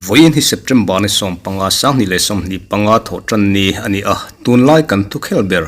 Vawiin hi September ni 15 2025 thawh tan ni a ni a, tunlai kan thukhel ber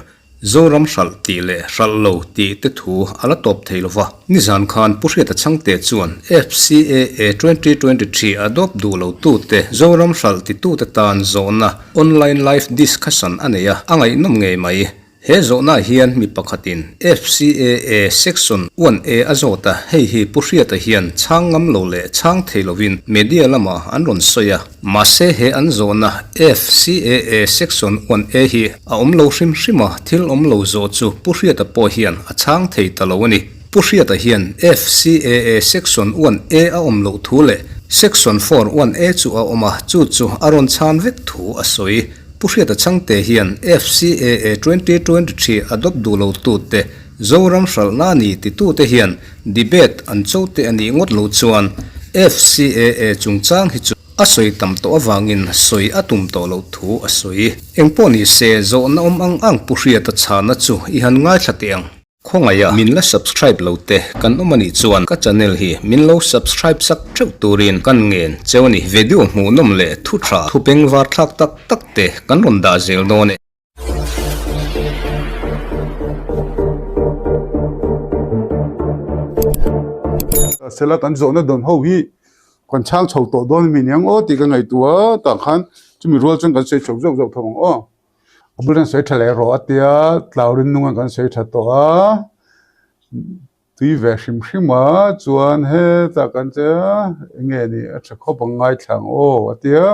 Zoram hralh tih leh hralh lo tih te thu a la tawp thei lova. Nizan khan Pu Hriata Chhangte chuan FCAA 2023 a dawp duh lo tute Zoram hralh titute tan zawhna online live discussion a nei a, a ngaihnawm ngei mai. He zawhnaah hian mi pakhatin FCAA Section 1A a zawt a, hei hi Pu Hriata hian chhang ngam lo leh chhang thei lovin media lamah an rawn sawi a. Mahse he an zawhna FCAA Section 1A hi a awm lo hrim hrim a, thil awm lo zawh chu Pu Hriata pawh hian a chhang thei ta lo a ni. Pu Hriata hian FCAA Section 1A a awm loh thu leh Section 4 1A chu a awm a, chu chu a rawn chhan vek thu a sawi. Pu Hriata Chhangte hian FCAA 2023 a dawp duh lo tute Zoram hralhna a ni titute hian debate an cho te a nih ngawt lo chuan FCAA chungchang hi chu a sawi tam tawh avangin sawi a tum tawh loh thu a sawi. Engpawh ni se zawhna awm ang ang Pu Hriata chhana chu i han ngaithla teh ang. Khawngaih a, min la subscribe lo te kan awm anih chuan ka channel hi min lo subscribe sak theuh turin kan ngen cheu a ni. Video hmuhnawm leh thu tha, thu peng var thlak tak tak te kan rawn dah zel dawn e. Sela kan zawhna dawn ho hi kan chhang chho tawh dawn a mi niang aw tih ka ngaihtuah a, tah khan chumi rual chuan kan sawi chho zauh zauh tho ang aw. A bul an sawi tha leh rawh a tia tlaurin nung an kan sawi tha tawh a tui ve hrim hrim a chuan hetah kan che eng nge ni a tha khawp ang ngaithla ang aw a tia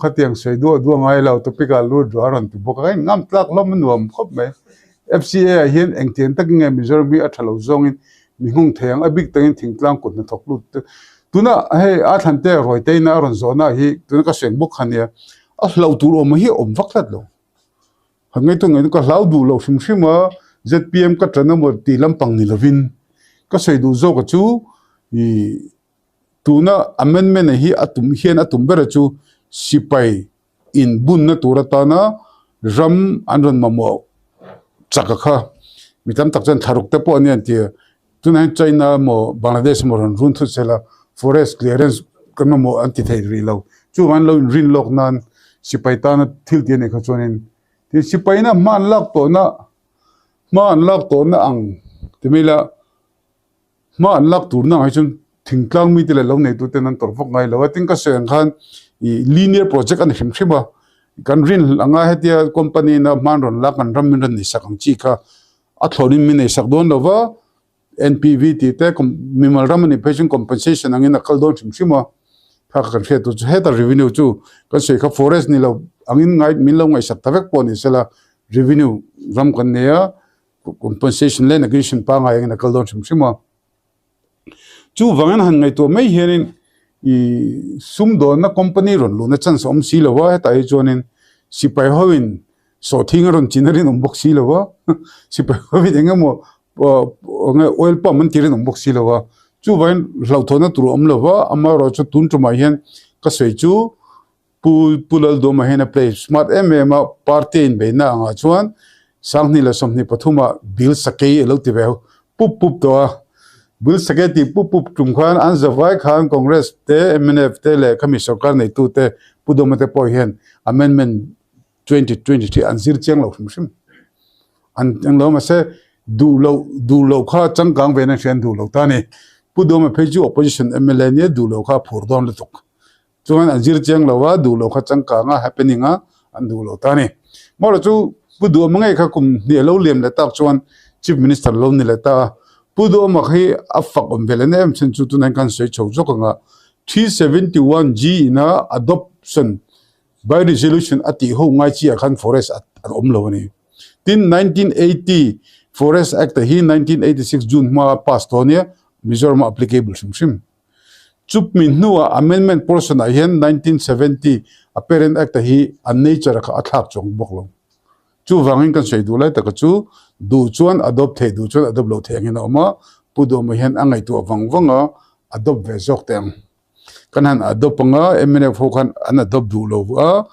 khatiang sawi duah duah ngai lo topic ah lut rawh a rawn ti bawk a hei ngam tlak hlawm a nuam khawp mai F C A ah hian engtiang takin nge Mizoram hi a tha lo zawngin mi nghawng thei ang a bik takin thingtlang kut hnathawk lut te tuna hei a thlan te ruai te in a rawn zawhna hi tuna ka sawi ang bawk kha nia. A hlauh tur awm hi a awm vak tlat lo. Han ngaihtuah ngaihtuah ka hlau duh loh hrim hrim a, zpm ka ṭan emaw tih lampang ni lovin ka sawi duh zawk a chu ih tuna amendment a hi a tum hian a tum ber a chu sipai inbunna tur atana ram an rawn mamawh chak a kha mi tam tak chuan thlaruk te pawh a nia an ti a. Tunah hian China emaw Bangladesh emaw rawn run thut sela forest clearance kan mamawh an ti thei rih lo. Chuvangin lo inrin lawk nan sipai tana thil tih a nih kha chuanin tin sipaina hma an lak tawhna hma an lak tawhna ang ti mai ila hma an lak turna ang hi chuan thingtlang mite leh lo neituten an tawrh vak ngai lo a. Tin ka sawi ang khan ih linear project a ni hrim hrim a kan rin anga hetia company ina hma an rawn lak an ram in rawn nei sak ang chi kha A thlawnin min ei sak dawn lo va, NPV tih te mimal ram a nih phei chuan compensation angin a kal dawn hrim hrim a, kha kan hriat tur chu heta revenue chu kan sawi kha forest ni lo angin ngai min lo ngaihsak ta vek pawh ni sela revenue ram kan nei a, compensation land acquisition pangngai angin a kal dawn hrim hrim a. Chuvangin han ngaihtuah mai hianin ih sumdawnna company rawn luhna chance a awm si lo a, hetah hi chuanin sipai hoin sawhthing a rawn chin a rinawm bawk si lo a, sipai hoin eng emaw eng nge oil pump an ti rinawm bawk si lo a, chuvangin hlauhthawnna tur a awm lo va, amaherawhchu tun tumah hian ka sawi chu Pu Pu Lalduama hian a play smart em em a, party a inbeihna angah chuan 20 leh 23 ah Bill Sakei a lo ti ve pup pup tawh a. Bill Sakei tih pup pup tum khan an zavai khan Congress te, mnf te leh khami sorkar neitu te Pu Duama te pawh hian Amendment 2023 an zir chiang lo hrim hrim. An englo mahse duh loh duh loh kha changkang ve na hria an duh lo ta a ni. Pu Duama phei chu opposition mla nia duh loh kha a phur dawn lutuk. Chuan an zir chiang lo a, duh loh kha changkang a, happening a, an duh lo ta a ni. Mawla chu Pu Duhawma ngei kha kum hnih a lo liam leh tak chuan Chief Minister lo ni leh ta a. Pu Duhawma hi a fak awm ve leh na em chhan chu tunah hian kan sawi chho zawk ang a, 371 G ina adoption by resolution a tih ho ngai chiah khan forest a awm lo a ni. Tin, 1980 Forest Act hi 1986 June hma pass tawh a nia, Mizoram a applicable hrim hrim. Chupmi hnuah amendment portion ah hian 1970 a parent act a hi a nature kha a thlak chuang bawk lo. Chuvangin kan sawi duh lai taka chu duh chuan adopt theih duh chuan adopt loh theih angin a awm a, Pu Duhawma hian a ngaihtuah vang vang a, adopt ve zawk teh ang. Kan han adopt anga mnf ho khan an adopt duh lo a,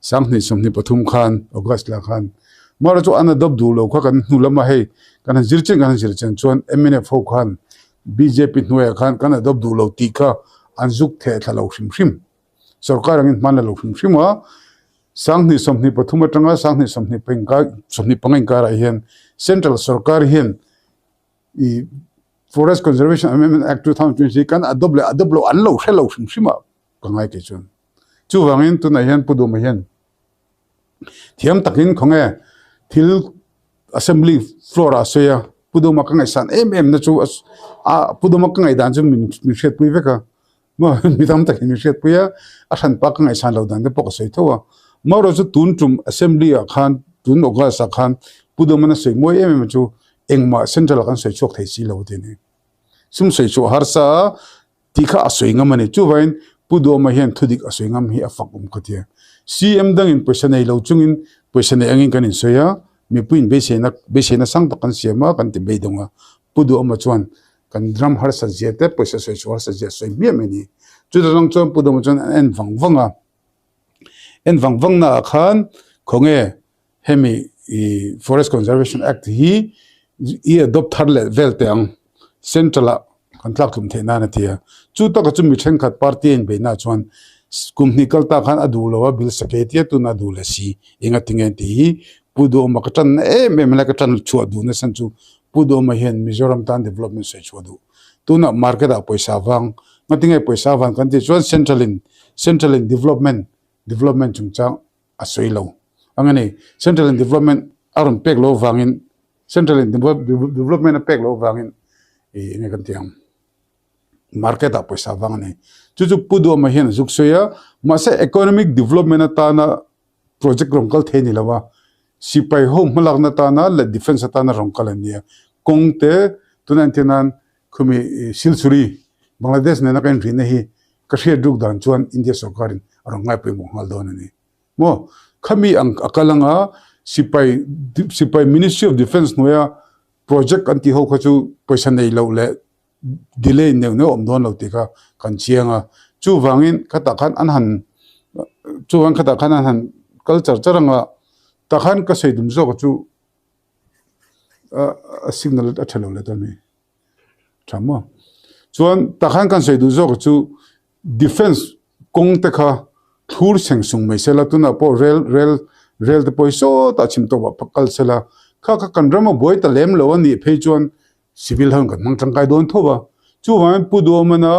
2023 khan August lah khan Mara chu an adopt duh lo kha kan hnu lama hei kan han zir chiang kan han zir chiang chuan mnf ho khan bjp hnuaiah khan kan adopt duh lo tih kha an zuk theh thla lo hrim hrim. Sorkar angin hman la lo hrim hrim a, 2023 atanga 2025 inkarah hian Central sorkar hian i Forest Conservation Amendment Act 2023 kan adopt leh adopt loh an lo hre lo hrim hrim a ka ngai kei chuan. Chuvangin tunah hian Pu Duma hian thiam takin khawnge thil Assembly floor ah a sawi a, Pu Duma ka ngaihsan em em na chu a Pu Duma ka ngaihdan chu min hriatpui vek a. Maw mi tam takin min hriatpui a, a hranpa ka ngaihsan lo dan te pawh ka sawi tho a. Marawh chu tun tum Assembly ah khan tun August ah khan Pu Dawmana sawi mawi em em chu engmah Central ah kan sawi chhuak thei si lo tih a ni. Sum sawi chhuah harsa a tih kha a sawi ngam a ni. Chuvangin Pu Dawma hian thudik a sawi ngam hi a fak awm ka ti a. CM dangin pawisa nei lo chungin pawisa nei angin kan insawi a, mipuiin beiseina beiseina sang tak kan siam a kan ti beidawng a. Pu Duhawma chuan kan ram harsat zia te pawisa sawi chhuah harsat zia sawi hmiah mai a ni. Chuta tang chuan Pu Dawma chuan an en vang vang a, en vang vang naah khan khawnge hemi ih Forest Conservation Act hi i adopt thar leh vel teh ang Central ah kan tlak tlum theih nan a ti a. Chu taka chu mi thenkhat party a inbeihna chuan kum hnih kal ta khan a duh lo a bill sakei tia tuna a duh leh si eng a ti nge tih hi Pu Duhawma ka tan em em a lai ka tan chhuah duh nasa chu Pu Duhawma hian Mizoram tan development sawi chhuah duh. Tunah market ah pawisa vang, ngatinge pawisa vang kan tih chuan central in central in development development chungchang a sawi lo ang a ni. Central in development a rawn pek loh vangin central in development a pek loh vangin ih enge kan tih ang market ah pawisa vang a ni. Chu chu Pu Duhawma hian a zuk sawi a, mahse economic development atana project rawn kal thei a ni lo a, sipai ho hmalakna atana leh defence atana rawn kal an ni a, kawng te tunah entir nan khumi Silchuri Bangladesh nena ka inrihna hi ka hriat ruk dan chuan India sorkarin a rawn ngai pawimawh nghal dawn a ni maw? Khami ang a kal anga sipai sipai Ministry of Defence hnuaia project an tih ho kha chu pawisa nei loh leh delay neuh neuh awm dawn lo tih kha kan chiang a, chuvangin khatah khan an han chuvang khatah khan an han kal char char anga tah khan ka sawi dum zawk chu a signal a tha lo leh ta mai tha maw chuan tah khan kan sawi duh zawk chu Defence kawng te kha thlur seng sung mai sela, tunah pawh rel rel rel te pawh hi sawtah chhim tawpah phak kal sela, kha kha kan ram a buai ta lem lo a nih phei chuan civil ho in kan hmang tangkai dawn tho va. Chuvangin Pu Duhawmana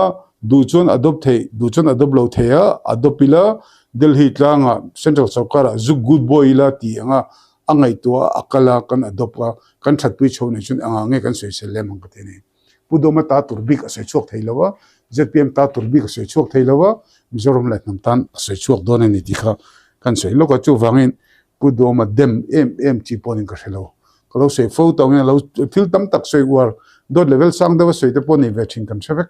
duh chuan adopt theih, duh chuan adopt lo thei a, adopt ila Delhi tlangah Central sorkarah zuk good boy ila tih anga a ngaihtuah a, a kal a, kan adopt a, kan thatpui chho nih chuan engah nge kan sawisel lem ang ka ti a ni. Pu Dawma ta tur bik a sawi chhuak thei lo a, zpm ta tur bik a sawi chhuak thei lo a, Mizoram leh hnam tan a sawi chhuak dawn a ni tih kha kan sawi lawk a, chuvangin Pu Dawma dem em em chi pawhin ka hre lo. Ka lo sawi fo tawh angin a lo thil tam tak sawi uar dawt level sang deuh a sawi te pawh nei ve thin kan hre vek.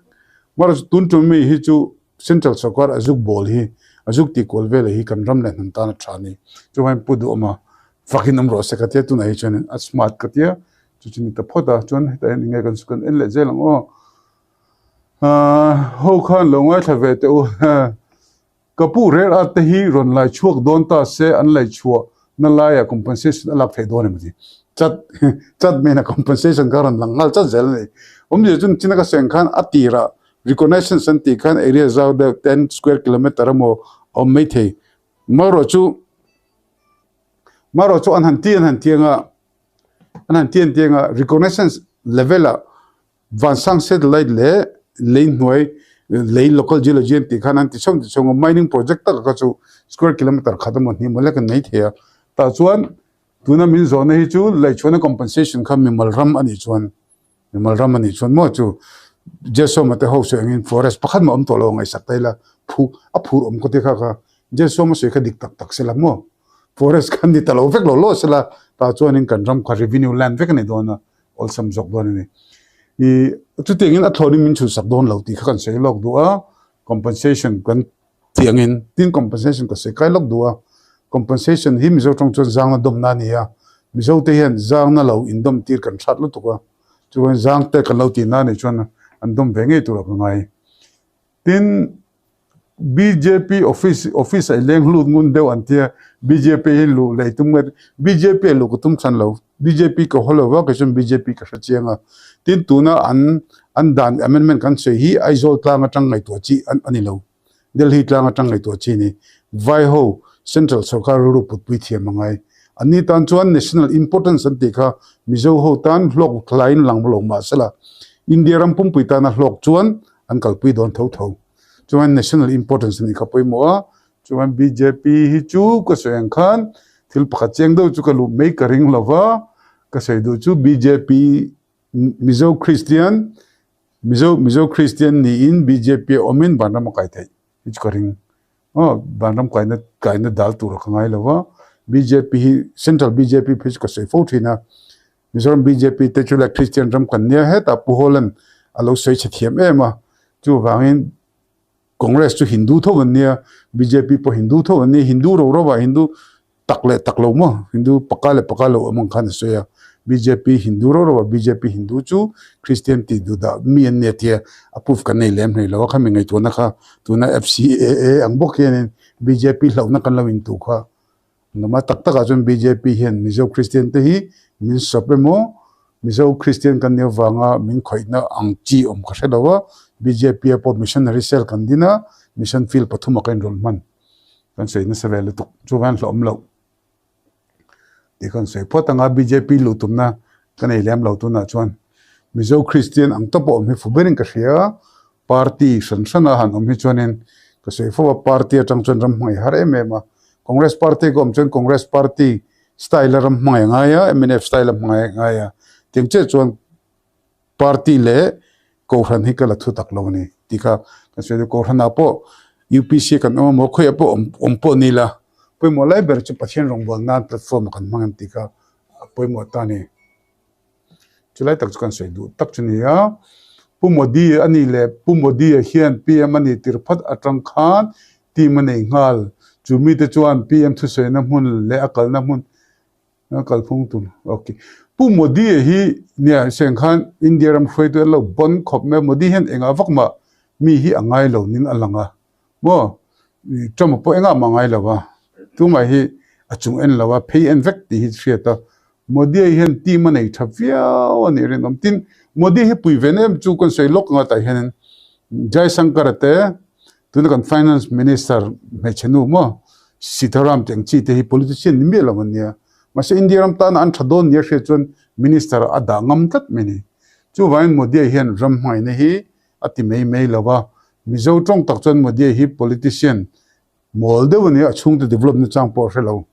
Amaherawhchu tun tum mi hi chu Central sorkar a zuk bawl hi a zuk tih kual vel hi kan ram leh hnam tan a tha a ni. Chuvangin Pu Duhawma fakin awm rawh se ka tia tunah hi chuanin a smart ka tia. Chu chu ni ta phawt a, chuan hetah hian enge kan kan en leh zel ang aw. Ahh ho khan lo ngaithla ve teh u ka pu rel at te hi rawn lai chhuak dawn ta se an lai chhuah na laiah compensation a lak theih dawn em ti chat chat mena compensation kha rawn lang nghal chat zel a ni. Awmzia chu china ka seng khan a tirah reconnaissance an tih khan area zau deuh ten square kilometer emaw a awm maithei. Marawh chu marawh chu an han ti an han ti anga An han ti an ti anga reconnaissance level ah Vansang satellite leh lei hnuai lei local geology an tih khan an ti chhawng ti chhawng a mining project taka kha chu square kilometer khat emaw hnih emaw lek an nei thei a tah chuan tuna min zawhna hi chu leichhuahna compensation kha mimal ram a nih chuan Mimal ram a nih chuan maw chu Jesawma te ho sawi angin forest pakhat mah awm tawh lo a ngaihsak ta ila phu a phur awm ka ti kha kha Jesawma sawi kha dik tak tak sela maw forest kha ni ta lo vek lo lo sela tah chuanin kan ram kha revenue land vek a ni dawn a awlsam zawk dawn a ni. Ih chutiangin a thlawnin min chhunsak dawn lo tih kha kan sawi lawk duh a compensation kan tih angin tin compensation ka sawi kai lawk duh a compensation hi Mizo tawng chuan zangna dawmna a ni a Mizo te hian zangna lo indawm tir kan hrat lutuk a chuan zang te kan lo tih na nih chuan an dawm ve ngei tur a ka ngai tin bjp office office ah i leng hlut ngun deuh an tia bjp hi luh leh tum nge bjp ah luh ka tum than lo bjp ka haw lo va kei chuan bjp ka hre chiang a tin tuna an an dan amendment kan sawi hi Aizawl tlang atang ngaihtuah chi a ni lo. Delhi tlang atang ngaihtuah chi a ni. Vai ho Central sorkar rilru putpui thiam a ngai. Anni tan chuan national importance an tih kha Mizo ho tan hlawk hlaiin lang lo mah sela India ram pumpui tana hlawk chuan an kalpui dawn tho tho. Chuan national importance a nih kha pawimawh a, chuan bjp hi chu ka sawi ang khan thil pakhat chiang deuh chu ka luh mai ka ring lo va, ka sawi duh chu bjp Mizo Kristian Mizo Mizo Kristian niin bjp a awmin vanram a kai theih hi chu ka ring. Aw vanram kaina kaina dal tur a ka ngai lo va, bjp hi central bjp phei chu ka sawi fo thin a, Mizoram bjp te chu le Kristian ram kan nia hetah Pu Hawla'n a lo sawi chhe thiam em a, chuvangin Congress chu Hindu tho an nia, bjp pawh Hindu tho an nia, Hindu ro ro ah Hindu tak leh tak lo maw, Hindu paka leh paka lo awm ang khan a sawi a, bjp Hindu ro ro ah bjp Hindu chu Kristian tih duh dah mi an nia tia a proof kan nei lem hlei lo a, khami ngaihtuahna kha tuna FCAA ang bawk hianin bjp hlauhna kan lo intuh kha Engemaw tak takah chuan bjp hian Mizo Kristian te hi min sawp emaw, Mizo Kristian kan nih avanga min khawihna ang chi awm ka hre lo a, bjp a pawh missionary cell kan din a, mission field pathum ah ka inrawlh hman kan sawi nasa ve lutuk, chuvang hlawhawm loh tih kan sawi phawt anga bjp luh tumna ka nei lem lo tunah chuan Mizo Kristian ang tawp a awm hi fu berin ka hria. Party hran hran a han awm hi chuanin ka sawi fo a, party atang chuan ram hmangaih har em em a, Congress party ka awm chuan Congress party style a ram hmangaih ngai a, mnf style a hmangaih ngai a, tiang chiah chuan party leh Kohhran hi ka la thu tak lo a ni tih kha kan sawi duh. Kohhranah pawh UPC kan awm emaw khawiah pawh awm awm pawh ni la, pawimawh lai ber chu Pathian rawngbawlh nan platform a kan hmang em tih kha a pawimawh ta a ni. Chulai tak chu kan sawi duh tak chu ni a, Pu Modi a nih leh Pu Modi-a hian PM a nih tir phawt atang khan team a nei nghal. Chu mite chuan PM thusawina hmun leh a kalna hmun a kalphung tur ok. Pu Modi-a hi nia seng khan India ram hruaitu an lo bawn khawp mai a, Modi hian engah vak mah mi hi a ngai lo nin a lang a. Maw? Trump-a pawh engah mah ngai lo a, tumah hi a chung en lo a, phei en vek tih hi hriat a, Modi hian team a nei tha viau a nih rinawm. Tin, Modi hi pui ve em chu kan sawi lawk anga tah hianin Jaishankar-a te, tuna kan Finance Minister hmeichhe nu maw Sitaram tih ang chi te hi politician ni miah lo an nia. Mahse India ram tana an tha dawn nia hriat chuan Minister a dah ngam tlat mai a ni. Chuvangin Modi hian ram hmangaihna hi a ti mai mai lo a, Mizo tawng tak chuan Modi hi politician mawl deuh a ni a, a chhungte develop na chang pawh a hre lo.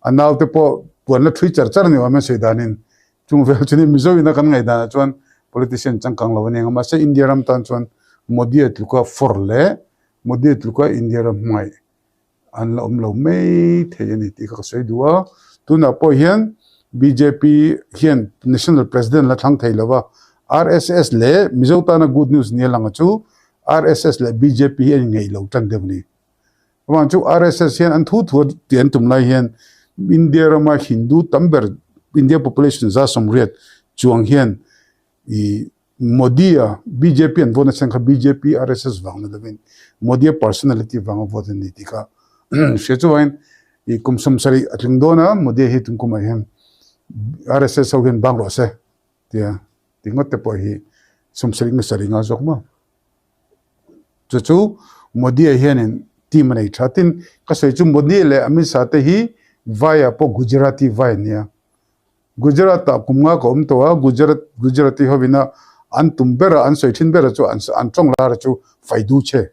A naute pawh puan la thui char char a ni awm e sawi danin. Chung vel chu ni Mizo ina kan ngaihdanah chuan politician changkang lo a ni ang a, mahse India ram tan chuan Modi a tluka for leh Modi a tluka India ram hmangaih an la awm lo mai thei a ni tih kha ka sawi duh a. Tunah pawh hian bjp hian National President la thlang thei lo va, RSS leh Mizo tana good news nia lang a chu RSS leh bjp hi an inngeih lo tan deuh a ni. Chuvang chu RSS hian an thu thu a tih an tum lai hian India rama Hindu tam ber India population 180 chuang hian ih Modi-a bjp an vote nachhan kha bjp RSS vang ni lovin Modi-a personality vanga vote a ni tih kha hria chuvangin ih kum 70 a tling dawn a Modi-a hi tum kumah hian RSS ho hian bang rawh se tia ti ngawt te pawh hi 70 nge sarih nga zawk maw. Chu chu Modi-a hianin team a nei tha. Tin, ka sawi chu Modi leh Amit Shah te hi vai-ah pawh Gujarati vai an nia. Gujarat ah kum nga ka awm tawh a, Gujarat Gujarati hovin a an tum ber a, an sawi thin ber a chu an an tawng lar a chu Faidu che,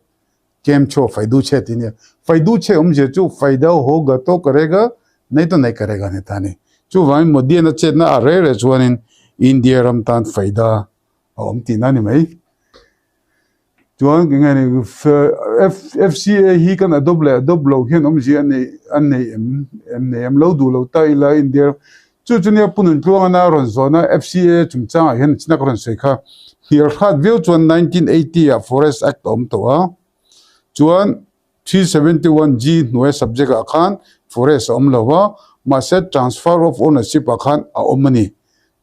Kem cho Faidu che tih a nia. Faidu che awmzia chu Faida hoga to karega nahi to nahi karega a ni ta a ni. Chuvangin Modi-an a chetna a reh reh chuanin India ram tan Faida a awm tihna a ni mai. Chuan eng nge ni FCA hi kan adopt leh adopt loh hian awmzia a nei a nei em em nei em lo duh lo ta ila India chu chu nia Pu Nuntluanga a rawn zawn a FCA chungchangah hian chinak a rawn sawi kha hnial hrat viau chuan 1980 ah Forest Act a awm tawh a chuan 371 G hnuaia subject ah khan forest a awm lo a, mahse transfer of ownership ah khan a awm a ni.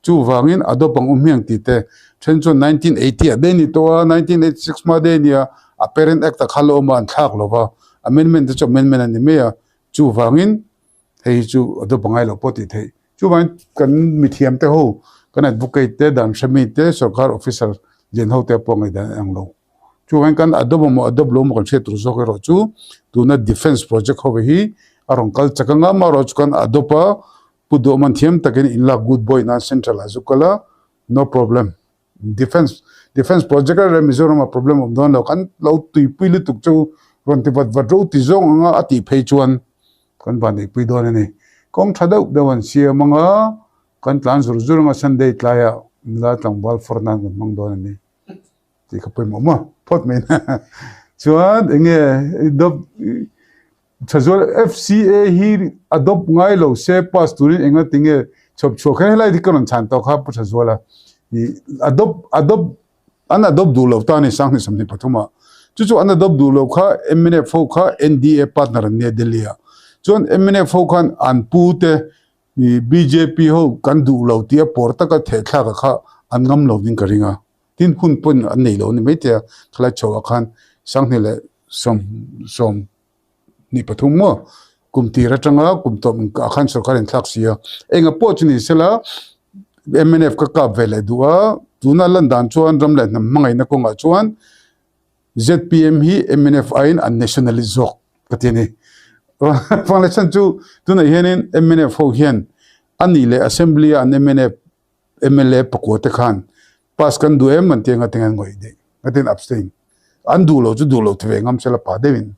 Chuvangin a dawp ang awm hiang tih te then chuan 1980 ah daih ni tawh a, 1986 hma daih nia a parent act ah khan la awm a an thlak lo va, amendment te chu amendment a ni mai a, chuvangin hei hi chu a dawp a ngai loh pawh tih theih. Chuvangin kan mithiam te ho, kan advocate te, dan hremi te, sorkar officer lian ho te pawh ngaihdan an ang lo. Chuvangin kan adopt emaw adopt lo emaw kan hriat tur zawk erawh chu tuna defence project ho hi a rawn kal chak anga amaherawhchu kan adopt a Pu Duhman thiam takin inlak good boy nan central ah zu kal a no problem. Defence defence project a rem Mizoram ah problem awm dawn lo kan lo tuipui lutuk chu rawn ti vat vat ro ti zawng anga a tih phei chuan kan van neihpui dawn a ni. Kawng tha deuh deuh an siam anga kan tlan zur zur anga Sunday tlaiah nula tlangval fawr nan kan hmang dawn a ni tih kha pawimawh maw phawt mai na chuan eng nge Thazual FCA hi adopt ngai lo se pass turin enga tinge chhawp chhuak kher helai hi ka rawn chhan tawh kha Pu Thazuala i adopt adopt an adopt duh lo ta a ni Sanghnih 23 ah chu chu an adopt duh lo kha mnf ho kha NDA partner an nia Delhi ah chuan mnf ho khan an pu te i bjp ho kan duh lo tia pawr taka thehthlak a kha an ngam lo ding ka ring a tin hun pawn an nei lo a ni maithei a khalai chhoh ah khan Sanghnih leh sawm sawm ni pathum maw kum tir atanga kum tawp ah khan sorkar in thlak si a enga pawh chu ni sela mnf ka kap ve leh duh a tuna lan dan chuan ram leh hnam hmangaihna kawngah chuan zpm hi mnf aiin an nationalist zawk ka ti a ni Vanglehchhan chu tunah hianin mnf ho hian a nih leh assembly a an mnf mla pakua te khan pass kan duh em an ti anga tinge an ngawih daih ngatin abstain an duh lo chu duh lo ti ve ngam sela pa deuhin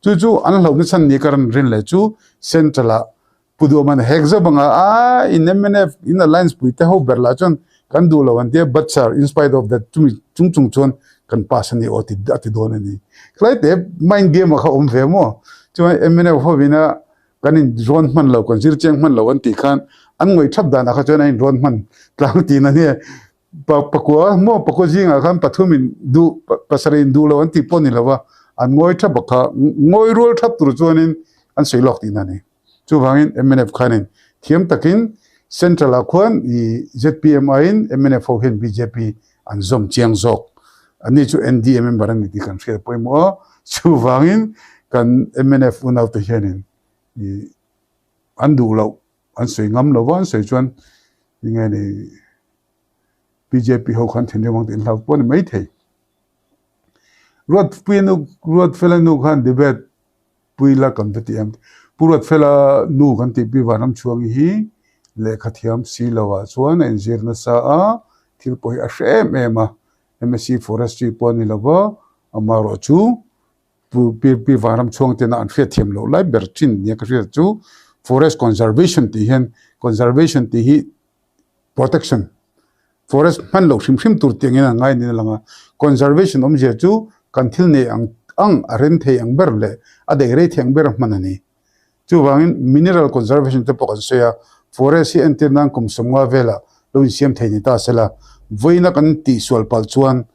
chu chu an hlauhna chhan ni ka rawn rin leh chu central ah Pu Duhman hek zauh anga a in mnf in alliance pui te ho ber lah chuan kan duh lo an tia but sir in spite of that chumi chung chung chuan kan pass a ni aw ti a ti dawn a ni khlai te mind game a kha awm ve maw chuan mnf hovina Kan in rawn hman lo, kan zir chiang hman lo an tih khan an ngawih thap danah kha chuan a in rawn hman tlang tih na nia. Pa pakua maw pakua zingah khan pathum in duh pasarih in duh lo an tih pawh ni lo va, an ngawi thap bawk kha ngawi rual thap tur chuanin an sawi lawk tih na ni. Chuvangin mnf khanin thiam takin Central ah khuan i zpm aiin mnf ho hian bjp an zawm chiang zawk. Ani chu NDA member a ni tih kan hriat pawimawh a, chuvangin kan mnf unaute hianin ih an duh loh, an sawi ngam lo va, an sawi chuan enge ni bjp ho khan thinrim ang tih an hlau pawh a ni maithei. Ruatpuia nu, Ruatfela nu khan debate pui la kan va ti em? Pu Ruatfela nu kan tih Pi Vanramchhuangi hi lehkha thiam si lo ah chuan a inzir nasa a, thil pawh hi a hre em em a, MSc Forestry pawh a ni lo va, amaherawh chu Pu Pi Vanramchhuang tena an hriat thiam loh lai ber thin nia ka hriat chu Forest Conservation tih hian Conservation tih hi protection forest hman loh hrim hrim tur tih angin an ngai niin a lang a, conservation awmzia chu kan thil nei ang ang a rem thei ang ber leh a daih rei thei ang ber a hman a ni. Chuvangin mineral conservation te pawh kan sawi a, forest hi entir nan kum sawmnga velah lo insiam thei ni ta sela, vawiina kan tihsual palh chuan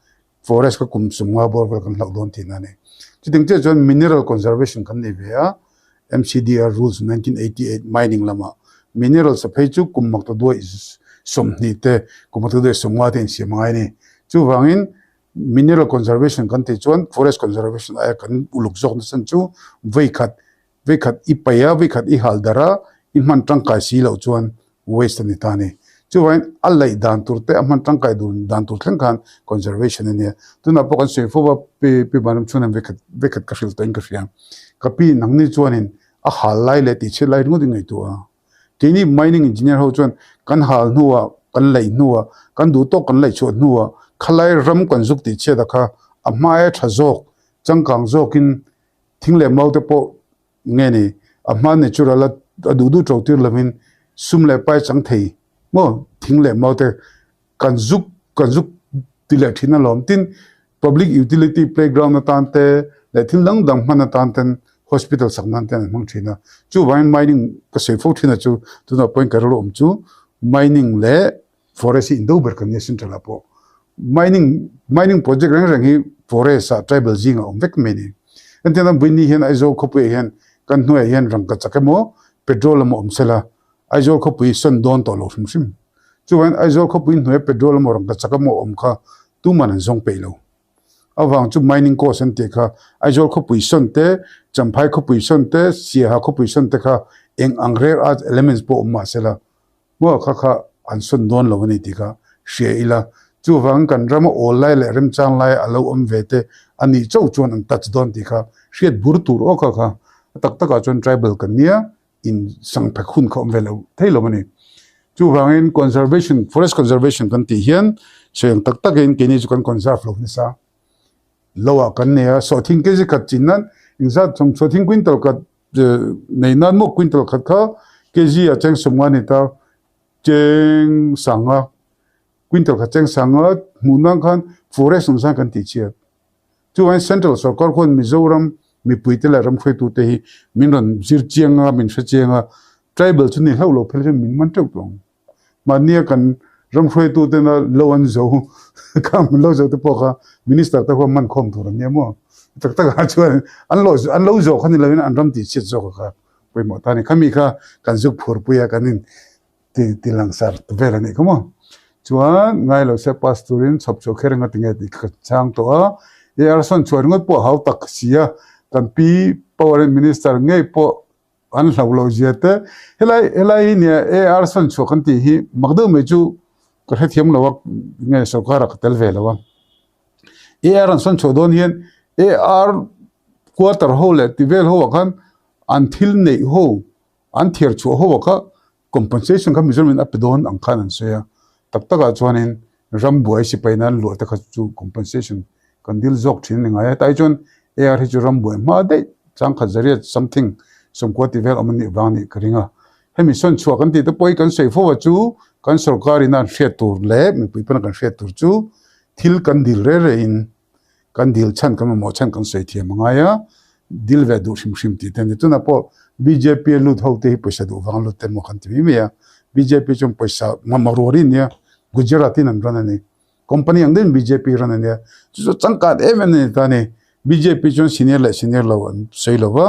Forest ka kum sumnga bawr vel kan hlauh dawn tihna a ni. Chutiang chiah chuan Mineral Conservation kan nei ve a, MCDR Rules 1988 mining lamah mineral sa phei chu kum makta duai 20 te, kum makta duai 50 te insiam a ngai a ni. Chuvangin Mineral Conservation kan tih chuan Forest Conservation aia kan uluk zawk nasa chu veikhat Veikhat i paih a, veikhat i hal darh a, i hman tangkai si loh chuan waste a ni ta a ni. Chuvangin a laih dan tur te, a hman tangkai dan tur thleng khan conservation a nia. Tunah pawh kan sawi fo va, Pi Pi Vanramchhunga'n veikhat veikhat ka hrilh tawhin ka hria. Ka pi nangni chuanin a hal lai leh tihchhiat lai ringawt i ngaihtuah a. Keini mining engineer ho chuan kan hal hnuah, kan laih hnuah, kan duh tawk kan laih chhuah hnuah khalai ram kan zuk tihchhiat a kha a hmaia tha zawk, changkang zawkin Thing leh mau te pawh nge ni a hma natural a a duh duh to tir lovin sum leh pai chang thei maw thing leh mau te kan zuk kan zuk ti leh thin alawm tin public utility playground atan te leh thil dang dang hman atan ten hospital sak nan ten an hmang thin a chuvangin mining ka sawi fo thin a chu tunah pawhin ka rilru awm chu mining leh Forest hi indo ber kan nia central ah pawh mining mining project reng reng hi forest ah tribal zingah awm vek mai a ni. Entirna Buini hian Aizawl khawpuiah hian kan hnuaiah hian rangka chak emaw petrol emaw awm sela Aizawl khawpui sawn dawn tawh lo hrim hrim. Chuvangin Aizawl khawpui hnuaia petrol emaw rangka chak emaw awm kha tuman an zawng peih lo. Avang chu mining cost an tih kha Aizawl khawpui sawn te, Champhai khawpui sawn te, Siaha khawpui sawn te kha eng ang rare earth elements pawh awm mahsela Maw kha kha an sawn dawn lo a ni tih kha hria ila. Chuvang kan rama awl lai leh remchang lai a lo awm ve te a nih chauh chuan an touch dawn tih kha hriat bur tur awk a kha. A tak takah chuan tribal kan nia in sangphek hun kha awm ve lo thei lo a ni. Chuvangin conservation, forest conservation kan tih hian sawi ang tak takin keini chu kan conserve lo nasa. Lo ah kan nei a, sawhthing kg khat chin nan engzat sawhthing quintal khat nei nan maw quintal khat kha kg ah cheng sawmnga a ni ta, cheng sanga quintal khat cheng sanga hmuh nan khan forest ang zan kan tih chhiat. Chuvangin Central sorkar khuan Mizoram mipuite leh ram hruaitute hi min rawn zir chiang a, min hre chiang a, tribal chu ni hlauh lo phel hian min man teuh tawh ang. Mahnia kan ram hruaitutena lo an zo kha an lo zo te pawh kha minister te khuan man khawm tur an nia maw? Tak takah chuan an lo an lo zawh kha ni loin an ram tih chhiat zawk kha pawimawh ta a ni. Khami kha kan zuk phurpui a kan in ti ti langsar ta vel a nih kha maw. Chuan ngai lo se pass turin chhawp chhuah kher anga tinge tih ka chang tawh a. AR sawn chhuah ringawt pawh a hau tak si a, kan pi power in minister ngei pawh an hlauh loh zia te. Helai helai hi nia AR sawn chhuah kan tih hi mak deuh mai chu ka hrethiam lo a, nge sorkar ah ka tel ve lo a. AR an sawn chhuah dawn hian AR quarter ho leh ti vel ho ah khan an thil neih ho An thiar chhuah ho ah kha compensation kha Mizoram in a pe dawn ang khan an sawi a, tak tak ah chuanin ram buai sipai nan luah te kha chu compensation kan dil zawk thin a ni ngai a, hetah hi chuan AR hi chu ram buai hma daih changkhat zariat something sawmkua tih vel awm a nih vang nih ka ring a. Hemi sawn chhuah kan tih te pawh hi kan sawi fo a chu kan sorkar in a an hriat tur leh mipui pawn a kan hriat tur chu thil kan dil reh reh in Kan dil chhan kan mamawh chhan kan sawi thiam a ngai a, dil ve duh hrim hrim tih te a ni. Tunah pawh bjp a lut ho te hi pawisa duh vang lut te maw kan ti mai mai a, bjp chuan pawisa mamawh rual hi a nia, Gujarat in an run a ni, company ang deuhin bjp run a nia, chu chu changkan em em a ni ta a ni. Bjp chuan senior leh senior lo an sawi lo va,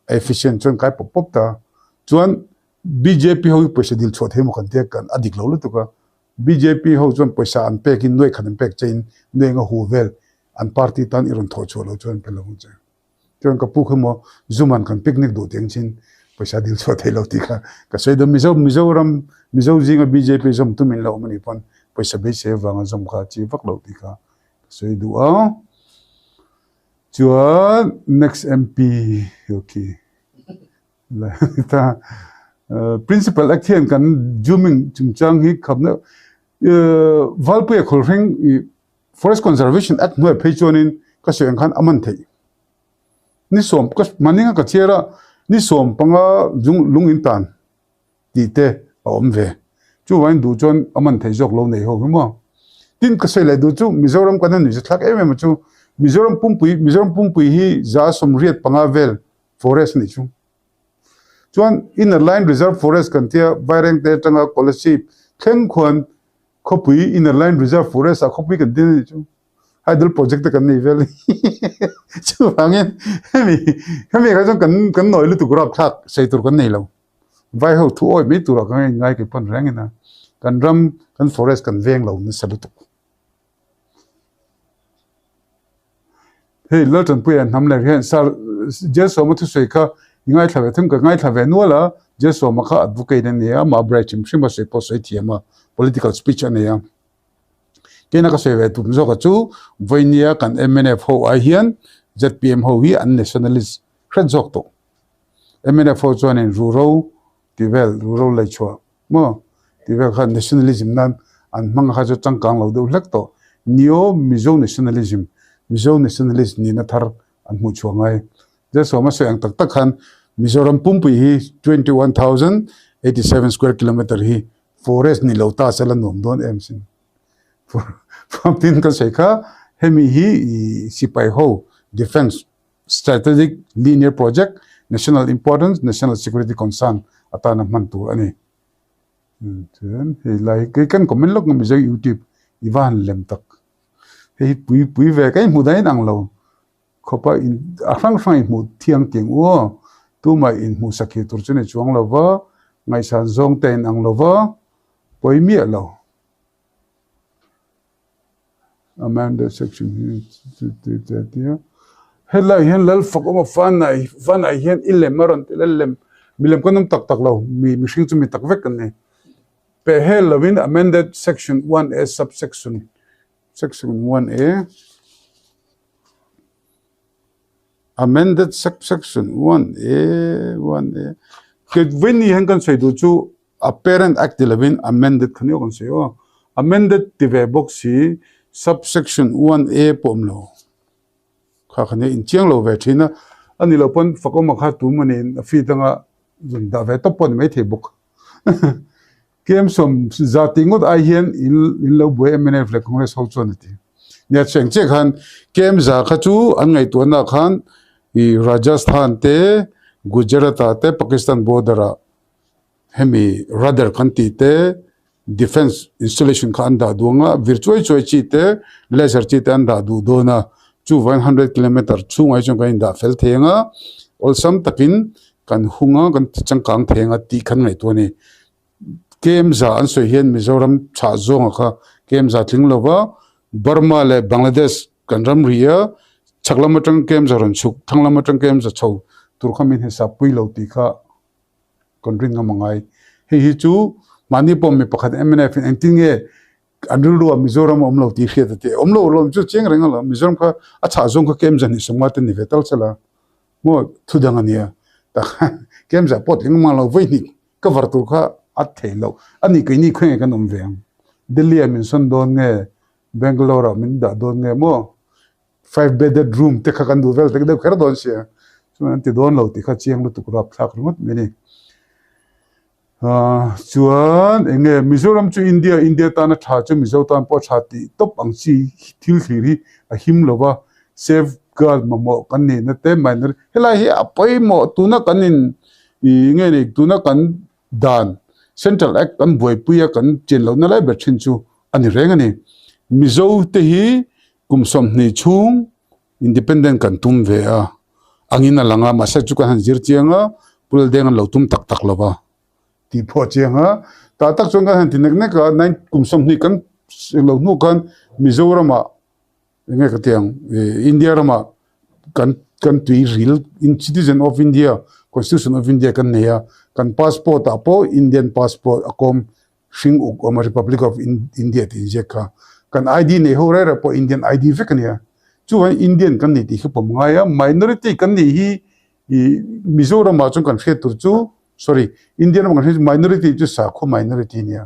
efficient chuan kai pawp pawp ta. Chuan bjp ho hi pawisa dil chhuah thei maw kan tia kan a dik lo lutuk a, Bjp ho chuan pawisa an pekin nuai khat an pek che in nuai anga hu vel an party tan i rawn thawh chhuah loh chuan an pe lo ang che. Chuan ka pu kha maw Zuman kan picnic duh tih ang chin pawisa dil chhuah thei lo tih kha ka sawi dawn. Mizo Mizoram Mizo zinga bjp zawm tum in la awm a nih pawn pawisa beisei avanga zawm kha a chi vak loh tih kha ka sawi duh a. Chuan next MP okay. Principal Act hian kan zooming chungchang hi khapna Valpuia Khawlhring Forest Conservation Act hnuai phei chuanin ka sawi ang khan a man theih. Ni sawm ka hmaninga ka chhiar a, ni sawm panga lung in tan tih te a awm ve. Chuvangin duh chuan a man theih zawk lo nei ho hi maw. Tin ka sawi leh duh chu Mizoram kan han nuihza thlak em em a chu Mizoram pumpui Mizoram pumpui hi 185 vel forest nih chu. Chuan Inner Line Reserve Forest kan tia Vairengte atanga Kolasib thleng khuan khawpui Inner Line Reserve Forest ah khawpui kan din a nih chu. Hydel project te kan nei vel chuvangin hemi hemi kha chuan kan kan nawi lutuk rapthlak sawi tur kan nei lo. Vai ho thu awi mai turah ka ngai kei pawn reng in a kan ram kan forest kan veng lo nasa lutuk. Hei Laltanpuia hnam leh hian sir Jesawma thusawi kha i ngaithla ve thung ka ngaithla ve nual a Jesawma kha advocate a nia amah bright hrim hrim a sawi pawh sawi thiam a political speech a nei a keina ka sawi ve tum zawk a chu vawinia kan mnf ho ai hian zpm ho hi an nationalist hret zawk tawh mnf ho chuanin ruhro tih vel ruhro lei chhuah Maw? Tih vel khan nationalism nan an hmang kha chu changkang lo deuh hlek tawh. Neo Mizo nationalism, Mizo nationalist nihna thar an hmuh chhuah ngai. Jalsawma sawi ang tak tak khan Mizoram pumpui hi 21,087 square kilometre hi forest ni lo ta se la nuam dawn em sin. Tin kan sawi kha hemi hi sipai ho defence Strategic Linear Project, National Importance, National Security Concern atana hman tur a ni. Chuan hei lai hi kei kan comment lawk ngam Mizo YouTube i va han lem tak. Hei hi pui pui ve ka inhmuh dan inang lo khawpa in a hrang hrang inhmuh thiang tiang u aw. Tumah inhmuh sakhi tur chu ni chuang lo va, ngaihsan zawng te inang lo va, pawi miah lo. Amanda section hi chu ti a tia helai hian lal fak awm a fanai fanai hian i lem a rawn ti lel lem milem kan awm tak tak lo mi mihring chu mi tak vek kan ni peh hel lovin amended section 1 a subsection. Section 1A Amended Subsection 1A 1A Ke vawiin hian kan sawi duh chu a parent act ti lovin amended kha nia kan sawi aw. Amended ti ve bawk si subsection 1A pawh awm lo. Kha kha nia inchiang lo ve thin a. A ni lo pawn fakawma kha tum a niin a feed anga rawn dah ve tawp pawh a ni maithei bawk. Kem 10% tih ngawt ai hian in lo buai mnf leh Congress ho chuan a ti. Nia cheng chiah khan kem za kha chu an ngaihtuahna ah khan i Rajasthan te Gujarat ah te Pakistan border ah hemi radar kan tih te defence installation kha an dah duh ang a, vir chuai chuai chi te laser chi te an dah duh dawn a, chuvangin hundred kilometer chhungah hi chuan kan indah fel thei ang a, awlsam takin kan hung a, kan ti changkang thei ang a tih khan ngaihtuah a ni. Kem za an sawi hian Mizoram chhah zawnga kha kem za tling lo va, Burma leh Bangladesh kan ram ri a, chhak lam atang kem za rawn chhuk, thlang lam atang kem za chho tur kha min hisap pui lo tih kha kan rin ngam a ngai. Hei hi chu mahni pawh mi pakhat mnf in engtin nge an rilru ah Mizoram a awm lo tih hriat a ti. Awm lo lawm chu chiang reng a lo, Mizoram kha a chhah zawng kha kem za hnih sawmnga te ni ve tal sela maw thu dang a nia. Takhan kem za pawh tling mang lo vawi hnih ka var tur kha a thei loh. A nih keini khaw nge kan awm ve ang? Delhi ah min sawn dawn nge Bangalore ah min dah dawn nge maw? 5 bedded room te kha kan duh vel tek deuh kher dawn sia chuan an ti dawn lo tih kha chiang lutuk rapthlak ringawt mai a ni. Ahh chuan eng nge Mizoram chu India India tana tha chu Mizo tan pawh tha tih tawp ang chi thil thlir hi a him lo va safe guard mamawh kan nihna te minor helai hi a pawimawh tuna kan in ih nge ni tuna kan dan Central Act kan buaipui a kan chen lohna lai ber thin chu a ni reng a ni. Mizo te hi Kum 20 chhung independent kan tum ve a, angin a lang a, mahse chu kan han zir chiang a, Pu Laldeng an lo tum tak tak lo va tih pawh a chiang a, tah tak chuan kan han ti nek nek a, nine kum 20 kan lo hnu khan Mizoramah eng nge ka ti ang India ramah kan kan tui ril citizen of India constitution of India kan nei a, kan passport ah pawh Indian passport a kawm Hring uk awm a Republic of India tih inziak kha kan ID nei ho reng reng pawh Indian ID vek a nia. Chuvangin Indian kan nih tih hi pawm ngai a, minority kan nih hi ih Mizoramah chuan kan hriat tur chu sorry Indian ramah kan hriat chu minority chu sakhua minority a nia.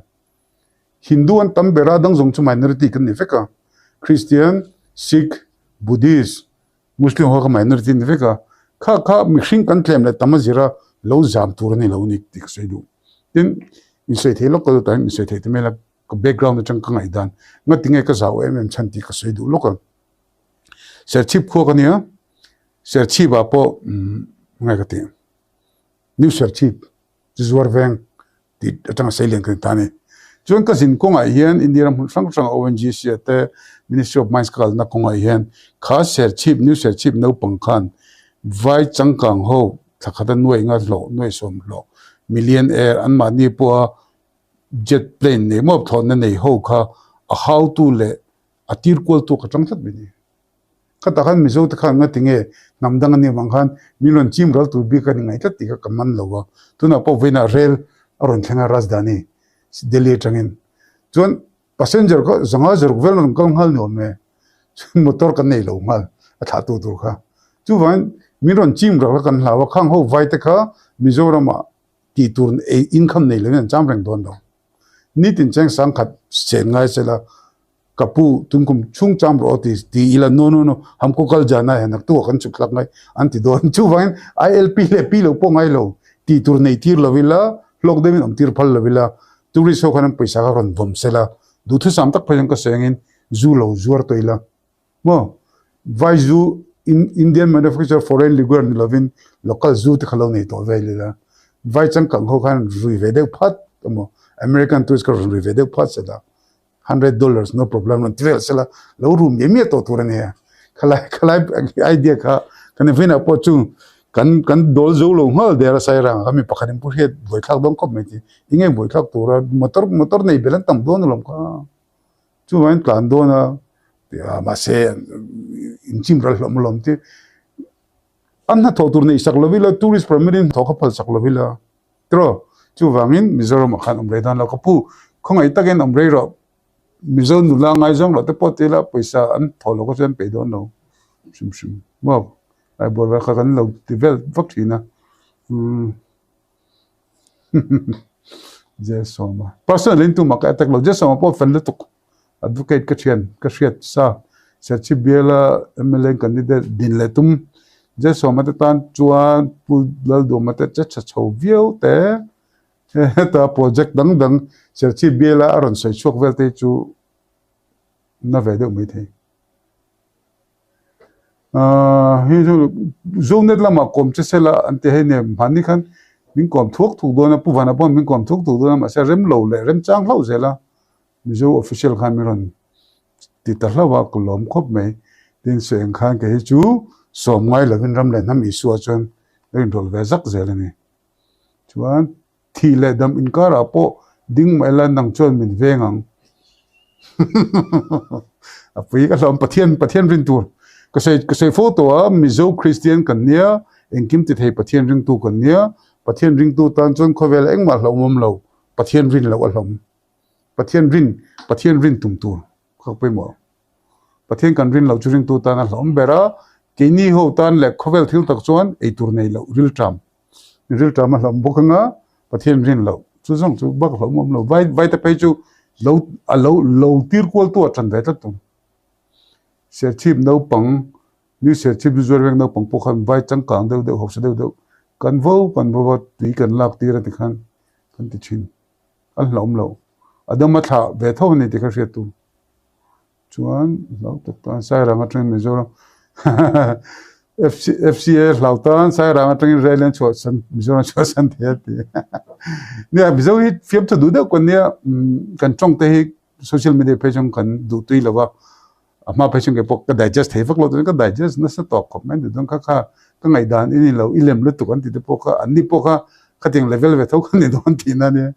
Hindu an tam ber a dang zawng chu minority kan ni vek a, Christian, Sikh, Buddhist, Muslim ho kha minority ni vek a, kha kha mihring kan tlem leh tam a zir a, lo zam tur a ni lo ni tih ka sawi duh. Tin, insawi thei lawk ka duh tahin insawi thei ta mai la, ka background atang ka ngaihdan ngati nge ka zau em em chhan tih ka sawi duh lawk a. Serchhip khua ka nia, Serchhip ah pawh umm nge ka tih, New Serchhip chu zuar veng tih atanga sei lian kan ta a ni. Chuan ka zin kawngah hian India ram hmun hrang hrang ONGC ah te Ministry of Mines ka kalna kawngah hian kha Serchhip New Serchhip naupang khan vai changkang ho thla khata nuai nga hlawh nuai sawm hlawh million air anmahni pawha jet plane nei mawp thlawhna nei ho kha a hautu leh a tir kualtu ka tang tlat mai a ni. Khatah khan Mizo te khan ngati nge hnam dang a nih avang khan min rawn chim ral tur bik a ni ngaih tlat tih kha ka man lo a. Tunah pawh vawiinah rel a rawn thleng a Rajdhani Delhi atangin. Chuan passenger kha zanga zaruk vel a rawn kal nghal ni awm e. Chuan motor kan nei lo nghal a thlah tu tur kha. Chuvangin min rawn chim ral kha kan hlau a, khang ho vai te kha Mizoramah tih tur ei income nei lovin an cham reng dawn lo. Nitin cheng sangkhat chen ngai sela Ka pu, tunkum chhung cham rawh aw ti ti ila, no no no, hamko kal jana hian naktu ah kan chhuk thlak ngai an ti dawn. Chuvangin ILP leh pi lo pawh ngai lo, tih tur nei tir lo ila, hlawk deuhin awm tir phal lo ila, tourist ho khan an pawisa kha rawn vawm sela, duhthusam tak phei chuan ka sawi angin zu lo zuar tawh ila. Maw? Vai zu Indian manufacture foreign liquor ni lovin local zu te kha lo nei tawh vel ila, vai changkang ho khan rui ve deuh phat emaw American tourist kha rawn rui ve deuh phat sela, hundred dollars no problem rawn ti vel sela lo rum miah miah tawh tur a nia khalai khalai idea kha kan vawiinah pawh chu kan kan dawl zo lo nghal der a sairang ah mi pakhat in pu hriat buaithlak dawn khawp mai tih eng nge buaithlak tura motor motor nei belh an tam dawn alawm kha chuvangin tlan dawn a mahse inchim ral hlawm alawm tih an hnathawh tur neih sak lo ila tourist permit in hnathawh kha phal sak lo ila. Tiraw? Chuvangin Mizoramah khan awm rei dawn lo. Ka pu, khawngaih takin awm rei rawh. Mizo nula ngaizawng loh te pawh ti ila pawisa an thawh loh kha chuan peih dawn lo hrim hrim maw Aibawr vel kha kan lo ti vel vak thin a umm Jesawma personal in tumah ka attack lo Jesawma pawh fel lutuk advocate ka thian ka hriat sa Serchhip biala mla candidate din leh tum Jesawma te tan chuan Pu Lalduhma te che tha chho viau te heta project dang dang Serchhip biala a rawn sawi chhuak vel te hi chu na ve deuh maithei. Ahh hei chu Zonet lamah kawm che sela an ti hei nia mahni khan min kawm thuak thuk dawn a Pu Vana pawh min kawm thuak thuk dawn a mahse rem lo leh rem chang hlauh zel a Mizo official khan min rawn ti ta hlauh a ka lawm khawp mai tin sawi ang khan kei hi chu sawm ngai lovin ram leh hnam Isua chuan a inrawlh ve zak zel a ni chuan. Thih leh dam inkarah pawh ding mah ila nang chuan min veng ang. A pui ka hlawm Pathian Pathian rin tur ka sawi ka sawi fo tawh a Mizo Kristian kan nia engkim ti thei Pathian ringtu kan nia Pathian ringtu tan chuan khawvel engmah hlauhawm awm lo Pathian rin loh a hlawm Pathian rin Pathian rin tum tur kha pawimawh Pathian kan rin loh chu ringtu tan a hlawm ber a keini ho tan leh khawvel thil tak chuan eitur nei loh rilṭam Rilṭam a hlauh bawk anga Pathian rin loh chu zawng chu bak hlauh awm lo vai vai te phei chu lo a lo lo tir kual tu a ṭan ve tlat thung. Serchhip naupang New Serchhip zu zuar vek naupang pawh khan vai changkang deuh deuh hausa deuh deuh kan vo kan vo a tui kan lak tir a ti khan kan ti ṭhin an hlauhawm loh a dam a thlah ve tho a ni tih kha hriat tur. Chuan hlau tak tan Sairang atangin Mizoram FCA hlau tan Sairang atangin rail an chhuah san Mizoram chhuah san thei a ti. Nia Mizo hi fiam tha duh deuh kan nia kan tawng te hi social media phei chuan kan duh tui lo va a hma phei chuan kei pawh ka digest thei vak lo chuan ka digest nasa tawk khawp mai duh dawn kha kha ka ngaihdan i ni lo i lem lutuk an ti te pawh kha an ni pawh kha khatiang level ve tho kha ni dawn tihna ania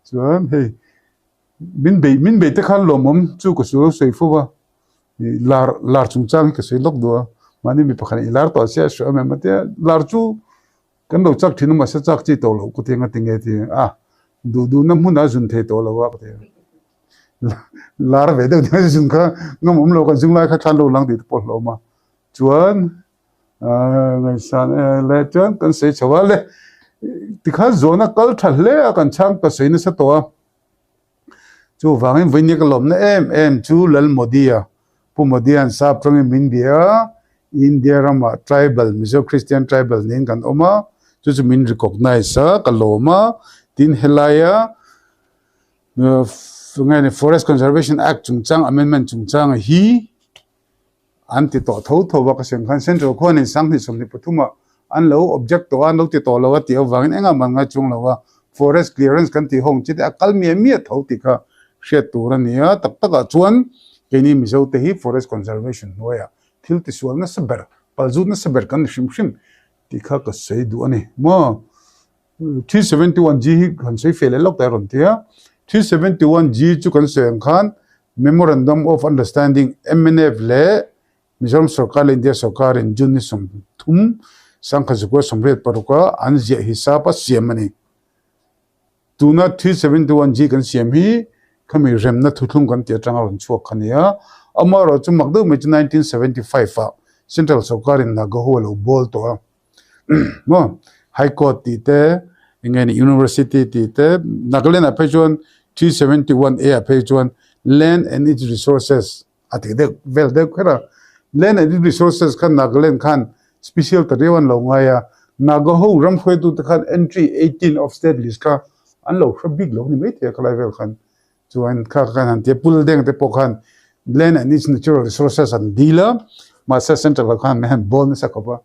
chuan hei Min bei min bei te khan lawmawm chu ka sawi sawi fo va, ih lar lar chungchang hi ka sawi lawk duh a, mahni mi pakhat in i lar tawh sia a hre awm em a tia, lar chu kan lo chak thin a mahse chak chi tawh loh ka ti anga tinge ti a, duh duhna hmunah a zun thei tawh lo a ka ti a, lar ve deuh deuh zun kha ngam awm lo kan zung lai kha thlan lo lang tih te pawh a hlawm a, chuan ahh ngaihsan leh chuan kan sawi chho a le tikhan zawhna kal tha hle a kan chhang ka sawi nasa tawh a. Chuvangin vawinia ka lawmna em em chu Lal Modi-a, Pu Modi-a'n sap tawngin min bia a, India ramah tribal, Mizo Christian tribal niin kan awm a, chu chu min recognise a, ka lawm a, tin helaia nge ni Forest Conservation Act chungchang amendment chungchang hi An ti tawh tho tho a, ka siam khan Central khuanin 20 23 ah an lo object tawh a, an lo ti tawh lo a tih avangin engah mah an ngai chung lo a, forest clearance kan tih ho ang chi te a kal miah miah tho tih kha hriat tur a ni a, tak takah chuan keini Mizo te hi forest conservation hnuaiah thil tisual nasa ber, palzut nasa ber kan ni hrim hrim tih kha ka sawi duh a ni maw. 371G hi kan sawi feh leh lawk ta rawn ti a, 371G chu kan sawi ang khan Memorandum of Understanding, mnf, leh Mizoram sorkar leh India sorkarin June ni 30, sangkhat zakua 86 a an ziah hisap a siam a ni. Tuna 371G kan siam hi khami remna thuthlung kan tih atanga rawn chhuak kha ni a, amaherawhchu chu mak deuh mai chu 1975 ah Central sorkarin Naga ho a lo bawl tawh a. maw high court tih te eng nge ni university tih te Nagaland ah phei chuan 371 A ah phei chuan land and its resources a tih deuh vel deuh kher a land and its resources khan Nagaland khan special ta riau an lo ngai a Naga ho ram hruaitu te khan entry 18 of state list kha an lo hre bik lo ni maithei a khalai vel khan. Chuan kha khan han tia pul deng te pawh khan land and its natural resources an dil a, mahse central ah khan han bawl nasa khawp a,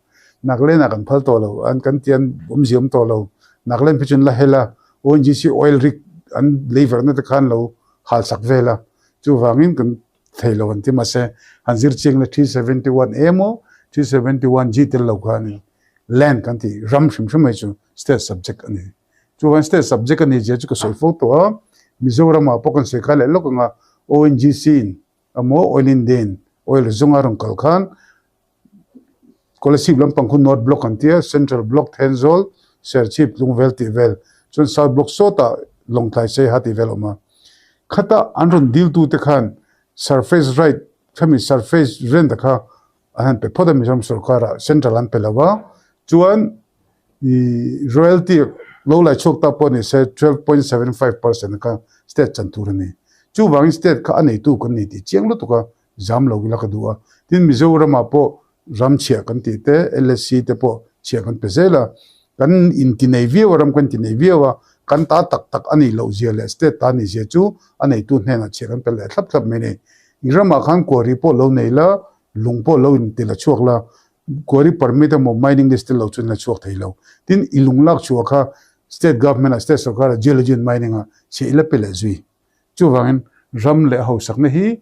Nagaland ah kan phal tawh lo, an kan ti an awmzia awm tawh lo, Nagaland phei chu an la hel a, ONGC oil rig an lei verhna te khan lo hal sak vel a, chuvangin kan thei lo an ti mahse han zir chiang la 371 A maw 371 G tel lo khanin land kan tih ram hrim hrim mai chu state subject a ni. Chuan state subject a ni zia chu ka sawi fo tawh a, Mizoramah pawh kan sawi kha leh lawk ang a, ONGC in emaw Oil India in oil zawnga rawn kal khan Kolasib lampang khu North Block an tia, Central Block Thenzawl, Serchhip, Tlungvel tih vel, chuan South Block sawtah Lawngtlai Saiha tih vel a awm a. Khata an rawn diltute khan surface right khami surface rent a kha an han pe phawt a Mizoram sorkarah central an pe lo a, chuan ih royalty lo lai chhuak ta pawh ni se 12.75 percent kha state chan tur a ni. Chuvangin state kha a neitu kan ni tih chiang lutuk a zam lo ila ka duh a. Tin Mizoramah pawh ram chhiah kan tih te LSC te pawh chhiah kan pe zel a, kan inti nei viau a ram kan inti nei viau a, kan ta tak tak a nih loh zia leh state ta nih zia chu a neitu hnenah chhiah kan pe leh thlap thlap mai a ni. I ramah khan kuari pawh lo nei la, lung pawh lo inti la chhuak la, kuari permit emaw mining list te lo chuan la chhuak thei lo. Tin, i lung lak chhuah kha state government ah state sorkar ah geology and mining ah chhiah i la pe leh zui. Chuvangin ram leh hausakna hi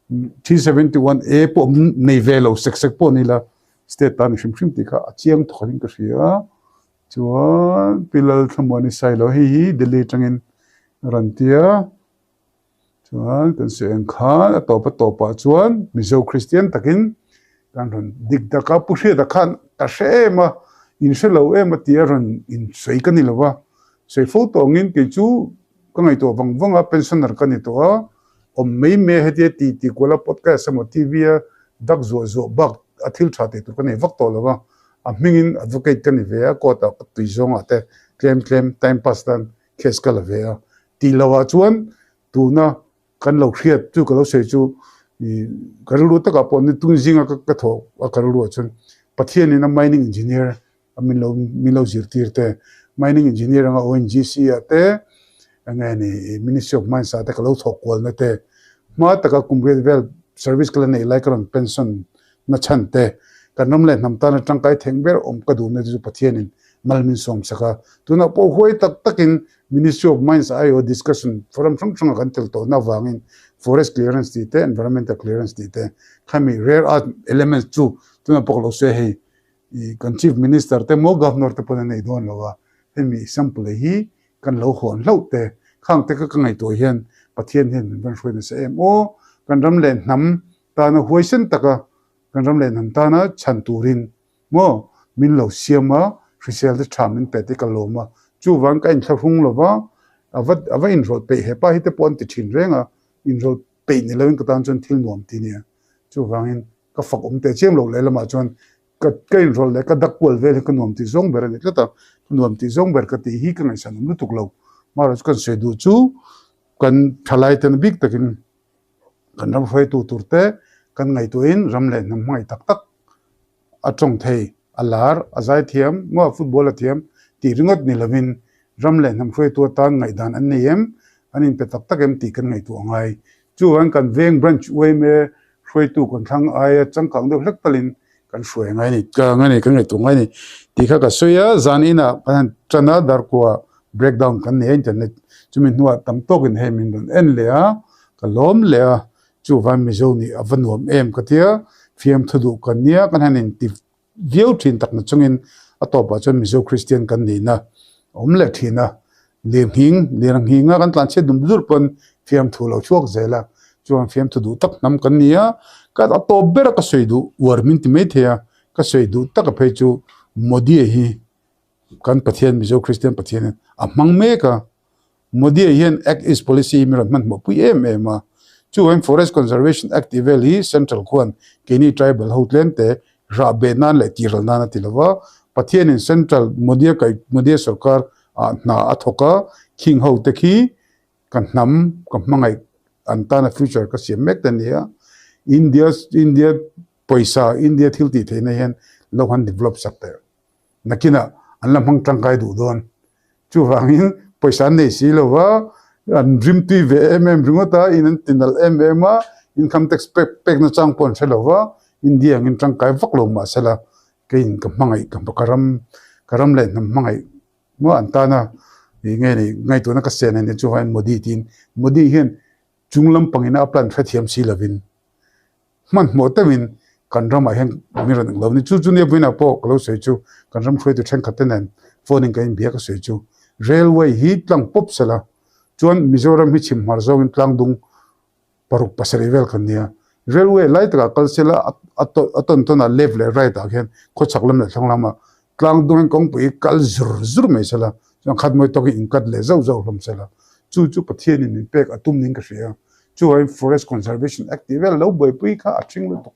371 A pawh nei ve lo sek sek pawh ni la state tan hrim hrim tih kha a chiang thawk in ka hria. Chuan Pi Lalthlamuani Sailo hei hi Delhi atangin a rawn ti a. Chuan kan sawi ang khan a tawp a tawpah chuan Mizo Kristian takin kan rawn dik dak a, Pu Hriata khan ka hre em a, in hre lo em a tih a rawn insawi ka ni lo va. Sawi fo tawh angin kei chu Ka ngaihtuah vang vang a, pensioner ka ni tawh a, awm mai mai a hetia ti ti kual a podcast emaw TV a dak zuah zuah bak a thil tha tih tur ka nei vak tawh lo a, a hmingin advocate ka ni ve a, court ah ka tui zawng ah te tlem tlem time pass tan case ka la ve a, tih loh ah chuan tuna kan lo hriat chu ka lo sawi chu ih ka rilru takah pawh ni tung zinga ka thawh a ka rilru ah chuan Pathianin a mining engineer a min lo min lo zirtir te, mining engineer anga ONGC ah te eng nge ni Ministry of Mines ah te ka lo thawk kualna te, hma taka kum riat vel service ka la neih lai ka rawn pension na chhan te, kan ram leh hnam tana tangkai theng ber awm ka duhna te chu Pathianin mal min sawm sak a, tunah pawh huai tak takin Ministry of Mines aiawh discussion forum hrang hranga kan tel tawhna avangin forest clearance tih te, environmental clearance tih te, khami rare earth elements chu tunah pawh ka lo sawi a hei. Ih kan Chief Minister te maw Governor te pawn an nei dawn lo a, hemi sample hi kan lo hawn hlauh te, khang te kha ka ngaihtuah hian Pathian hian min rawn hruai nasa em aw, kan ram leh hnam tana huaisen taka kan ram leh hnam tana chhan turin maw min lo siam a, hrisel te tha min pe te ka lawm a, chuvang ka inthlahrung lo va, a va a va inrawlh peih hepa hi te pawh an ti thin reng a, inrawlh peih ni loin ka tan chuan thil nuam ti nia, chuvangin Ka fak awm teh chiang loh lehlamah chuan ka ka inrawlh leh ka dak kual vel hi ka nuam tih zawng ber a ni tlat a, ka nuam tih zawng ber ka tih hi ka ngaihsan awm lutuk lo. Marawh chu kan sawi duh chu kan thalai ten bik takin kan ram hruaitu tur te kan ngaihtuahin ram leh hnam hmangaih tak tak a tawng thei, a lar, a zaithiam, maw football a thiam tih ringawt ni lovin ram leh hnam hruaitu atan ngaihdan an nei em, an inpe tak tak em tih kan ngaihtuah a ngai. Chuvangin kan veng branch uaime hruaitu kan thlang aia changkang deuh hlek talin kan hruai ngai ni ka ngai ni kan ngaihtuah ngai ni tih kha ka sawi a, zan inah kan han tan a darkua breakdown kan nei a internet chumi hnuah tam tawkin hei min rawn en leh a ka lawm leh a chuvang Mizo nih a va nuam em ka tia fiamthu duh kan nia kan han inti Viau thin takna chungin a tawpah chuan Mizo Kristian kan nihna a awm leh thin a, lirnghing, lirnghinga kan tlanchhiat dum dur pawn fiamthu lo chhuak zel a, chuan fiamthu duh tak hnam kan ni a, ka a tawp bera ka sawi duh uar min ti mai thei a, ka sawi duh taka phei chu Modi-a hi kan Pathian Mizo Kristian Pathian a hmang mek a. Modi hian Act East Policy hi min rawn hmanhmawh pui em em a, chuvangin Forest Conservation Act tih vel hi Central khuan keini tribal ho tlem te rah beh nan leh tihral nan a ti lo va, Pathianin Central Modi-a kai Modi-a sorkar ah hna a thawk a, khing ho te khi ka hnam ka hmangaih an tana future ka siam mek te a ni a, India India pawisa India thil tih theihna hian lo han develop sak teh. Nakinah an la hmang tangkai duh dawn. Chuvangin pawisa an nei si lo va, an rimtui ve em em ringawt a, in an ti nalh em em a, income tax pek pek na chang pawh an hre lo va, India angin tangkai vak lo mah sela, keiin ka hmangaih ka ka ram ka ram leh hnam hmangaih maw an tana ih nge ni ngaihtuahna ka sian a ni chuvangin Modi tiin Modi hian chung lampangin a plan hrethiam si lovin Hmanhmawh deuhin kan ramah hian min rawn eng lo ni. Chu chu nia vawiinah pawh ka lo sawi chu kan ram hruaitu thenkhat te nen phone in kan inbia ka sawi chu railway hi tlang pawp se la chuan Mizoram hi chhim hmar zawngin tlang dung paruk pasarih vel kan nia. Railway lai takah kal se la a tawn tawnah left leh right ah khian khawchhak lam leh thlang lamah tlang dung in kawngpui kal zur zur mai se la chuan khat mawi tawkin inkat leh zauh zauh hlawm se la. Chu chu Pathianin min pek a tum niin ka hria. Chuvangin Forest Conservation Act tih vel lo buaipui kha a ṭhing lutuk.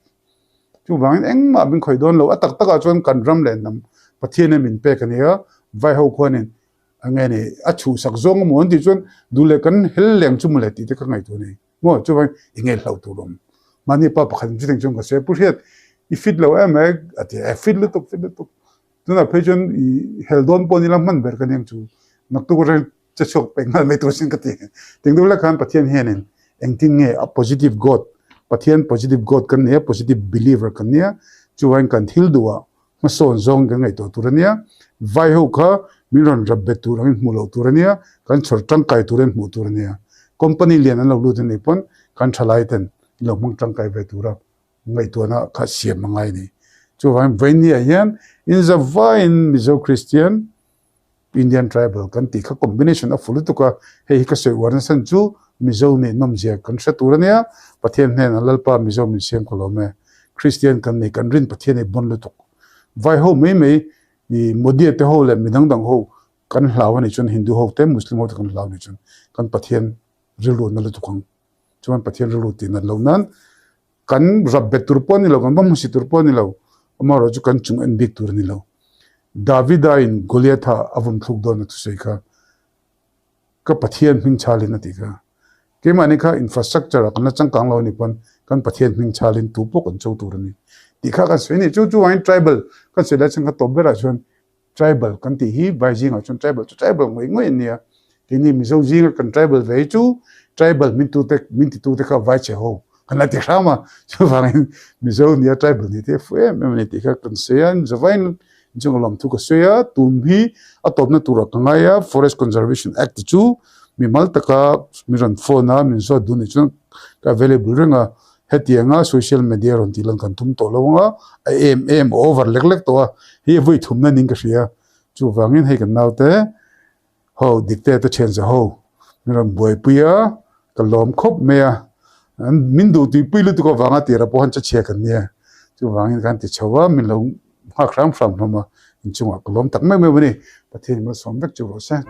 Chuvangin engmah min khawih dawn lo. A tak takah chuan kan ram leh hnam Pathianin min pek a nia, Vaiho khuanin a nge ni a chhuhsak zawng emaw an tih chuan duh leh kan hel leng chu mawle tih te ka ngaihtuah a ni. Maw chuvangin i nge hlauh tur awm. Mahni pa pakhat in chuteng chuan ka sawi a, Pu Hriat i fit lo em e a ti a, e fit lutuk fit lutuk. Tunah phei chuan i hel dawn pawh nila hman ber ka nia ang chu. Naktuk atangin che chhuak pek nghal mai tur sin ka ti. Ting deuh lek khan Pathian hianin engtin nge a positive God, Pathian positive God kan nia, positive believer kan nia, chuvangin kan thil duhah hmasawn zawng kan ngaihtuah tur a nia, vai ho kha min rawn rap bet tur angin hmuh loh tur a nia, kan chhawr tangkai turin hmuh tur a nia. Company lian an lo lut a nih pawn kan thalai ten in lo hmang tangkai ve tura ngaihtuahna kha siam a ngai a ni. Chuvangin Vainniah hian inzavaiin Mizo Kristian, Indian Tribal kan tih kha combination a fu lutuk a, hei hi ka sawi uar nasa chu Mizo nih nawmzia kan hre tur a nia, Pathian hnenah Lalpa Mizo min siam ka lawm e, Kristian kan nei kan rin Pathian ei bawn lutuk. Vai ho mai mai i Modi te ho leh midang dang ho kan hlau a nih chuan Hindu ho te Muslim ho te kan hlau a nih chuan kan Pathian rilru na lutuk ang. Chuan Pathian rilru tih nat loh nan Kan rap bet tur pawh a ni lo, kan va hmusit tur pawh a ni lo, amaherawh chu kan chung en bik tur a ni lo. Davida in Goliatha a vawm thluk dawn a thusawi kha ka Pathian hming chhalin a tih kha. Keimahni kha infrastructure ah kan la changkang lo a nih pawn kan Pathian hming chhalin tu pawh kan cho tur a ni tih kha kan sawi a ni. Chu chuvangin tribal kan sawi lai chuan ka tawp berah chuan Tribal kan tih hi vai zingah chuan tribal chu tribal ngawih ngawih an nia. Keini Mizo zinga kan tribal ve hi chu tribal min tute min titute kha vai chhe ho kan la ti hram a. Chuvangin Mizo nia tribal ni te fu em em a ni tih kha kan sawi a. Zavaiin inchunga lawmthu ka sawi a, tun hi a tawpna turah ka ngai a, Forest Conservation Act ti chu mimal taka min rawn phone a, min zawt duh nih chuan ka available reng a. Hetianga social media rawn tih lan kan tum tawh lo ang a, a em em over lek lek tawh a, hei a vawi thumna niin ka hria. Chuvangin hei kan naute ho dikte te thian za ho min rawn buaipui a, ka lawm khawp mai a, an min duh tuipui lutuk avanga tira pawh han che chhia kan nia. Chuvangin kan ti chho a, min lo nghak hram hram hlawm a, inchungah ka lawm tak meuh meuh a ni. Pathian in malsawm vek chu rawh se.